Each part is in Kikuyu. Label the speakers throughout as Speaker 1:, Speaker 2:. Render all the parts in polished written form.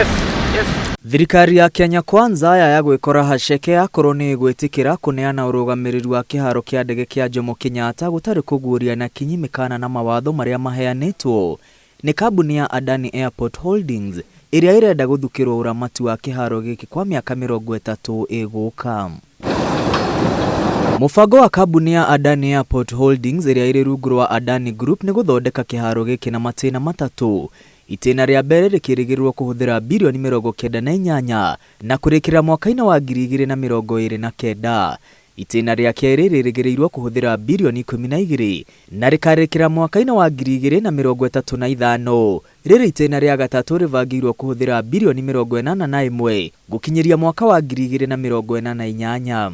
Speaker 1: Yes, yes.
Speaker 2: Thirikari ya Kenya Kwanza yaya gwĩkora haceke akorwo nĩ ĩgwĩtĩkĩra kũneana ũrũgamĩrĩri wa kĩharo kĩa ndege kĩa Jomo Kenyatta gũtarĩ kũguũria na kinyi mĩkana na mawatho marĩa maheanĩtwo nĩ kambuni ya Adani Airport Holdings ĩrĩa ĩrenda gũthukĩrwo ũramati wa kĩharo gĩkĩ kwa mĩaka 30 ĩgũka. Mũbango wa kambuni ya Adani Airport Holdings ĩrĩa ĩrĩ rungu rwa Adani Group nĩ gũthondeka kĩharo gĩkĩ na matĩna matatũ. Itĩna rĩa mbere rĩkĩrĩgĩrĩrwo kũhũthĩra birioni 98 na kũrĩkĩra mwaka-inĩ wa 2029. Itĩna rĩa kerĩ rĩrĩgĩrĩirwo kũhũthĩra birioni 12 na rĩkarĩkĩra mwaka-inĩ wa 2035. Rĩrĩ itĩna rĩa gatatũ rĩbangĩirwo kũhũthĩra birioni 81 gũkinyĩria mwaka wa 2048.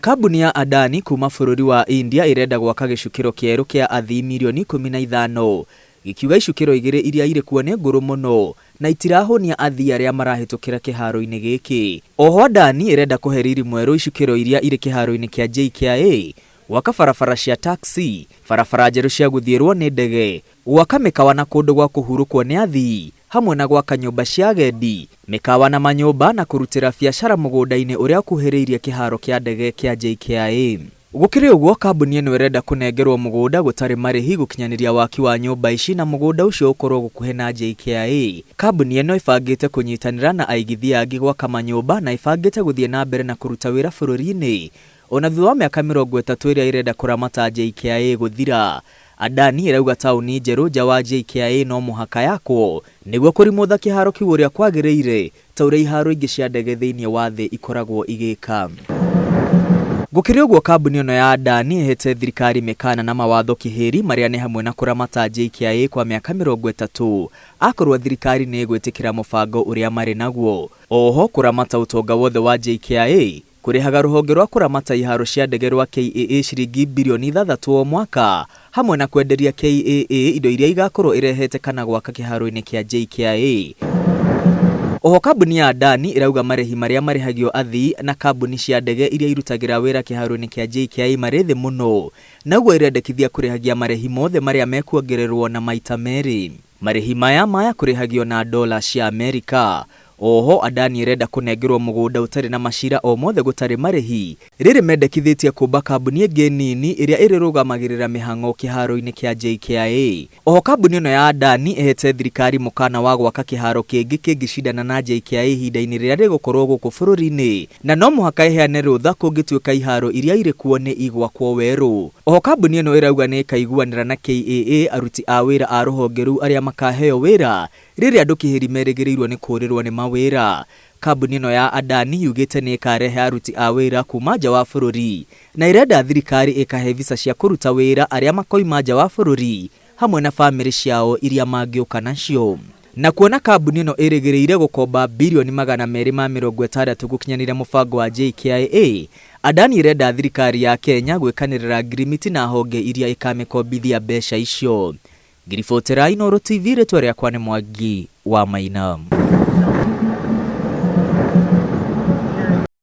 Speaker 2: Kambuni ya Adani kuma bũrũri wa India ĩrenda gwaka gĩcukĩro kĩerũ kĩa athii mirioni 15 gĩkiuga icukĩro igĩrĩ iria irĩ kuo nĩ ngũrũ mũno na itirahũnia athii arĩa marahĩtũkĩra kĩharo-inĩ gĩkĩ. Oho Adani ĩrenda kũhe riri mwerũ icukĩro iria irĩ kĩharo-inĩ kĩa JKIA, gwaka barabara cia taxi, barabara njerũ cia gũthiĩrwo nĩ ndege, gwaka mĩkawa na kũndũ gwa kũhurũkwo nĩ athii, hamwe na gwaka nyũmba cia agendi, mĩkawa na manyũmba na kũrutĩra biacara mũgũnda-inĩ ũrĩa ũkuhĩrĩirie kĩharo kĩa ndege kĩa JKIA. Gũkĩrĩ ũguo, kambuni ĩno ĩrenda kũnengerwo mũgũnda gũtarĩ marĩhi gũkinyanĩria waki wa nyũmba ici na mũgũnda ũcio ũkorwo gũkuhĩ na JKIA. Kambuni ĩno ĩbangĩte kũnyitanĩra na aigithia angĩ gwaka manyũmba na ĩbangĩte gũthiĩ na mbere na kũruta wĩra bũrũri-inĩ ona thutha wa mĩaka 30 ĩrĩa ĩrenda kũramata JKIA gũthira. Adani ĩrauga taũni njerũ nja wa JKIA no mũhaka yakwo nĩguo kũrimũtha kĩharo kĩu ũrĩa kwagĩrĩire ta ũrĩa iharo ingĩ cia ndege thĩinĩ wa thĩ ikoragwo igĩka. Gũkĩrĩ ũguo, kambuni ĩno ya Adani ĩhete thirikari mĩkana na mawatho kĩhĩri marĩa nĩ hamwe na kũramata JKIA kwa mĩaka 30 akorwo thirikari nĩ ĩgwĩtĩkĩra mũbango ũrĩa marĩ naguo. Oho kũramata ũtonga wothe wa JKIA, kũrĩhaga rũhonge rwa kũramata iharo cia ndege rwa KAA ciringi birioni 6 o mwaka, hamwe na kwenderia KAA indo iria igakorwo ĩrehete kana gwaka kĩharo-inĩ kĩa JKIA. Oho kambuni ya Adani ĩrauga marĩhi marĩa marĩhagio athii na kambuni cia ndege iria irutagĩra wĩra kĩharo-inĩ kĩa JKIA marĩ thĩ mũno, na ũguo ĩrendekithia kũrĩhagia marĩhi mothe marĩa mekuongererwo na maita merĩ. Marĩhi maya maya kũrĩhagio na dola cia Amerika. Oho Adani ĩrenda kũnengerwo mũgũnda ũtarĩ na macira o mothe gũtarĩ marĩhi, rĩrĩ mendekithĩtie kũmba kambuni ĩngĩ nini ĩrĩa ĩrĩrũgamagĩrĩra mĩhang'o kĩharo-inĩ kĩa JKIA. Oho kambuni ĩno ya Adani ĩhete thirikari mũkana wa gwaka kĩharo kĩngĩ kĩngĩcindana na JKIA ihinda-inĩ rĩrĩa rĩgũkorwo gũkũ bũrũri-inĩ, na no mũhaka ĩheane rũtha kũngĩtuĩka iharo iria irĩ kuo nĩ igwakwo werũ. Oho kambuni ĩno ĩrauga nĩ ĩkaiguanĩra na KAA aruti a wĩra a rũhonge rũu arĩa makaheo wĩra rĩrĩa andũ kĩhĩri merĩgĩrĩirwo nĩ kũũrĩrwo nĩ mawĩra. Kambuni ĩno ya Adani yugĩte nĩ ĩkarehe aruti a wĩra kuma nja wa bũrũri na ĩrenda thirikari ĩkahe visa cia kũruta wĩra arĩa makoima nja wa bũrũri hamwe na bamĩrĩ ciao iria mangĩũka nacio. Na kuona kambuni ĩno ĩrĩgĩrĩire gũkomba birioni 260 gũkinyanĩria mũbango wa JKIA, Adani ĩrenda thirikari ya Kenya gwĩkanĩrĩra ngirimiti na honge iria ĩkamĩkombithia mbeca icio. Ngiribotera Inooro TV, rĩtwa rĩakwa nĩ Mwangi wa Maina.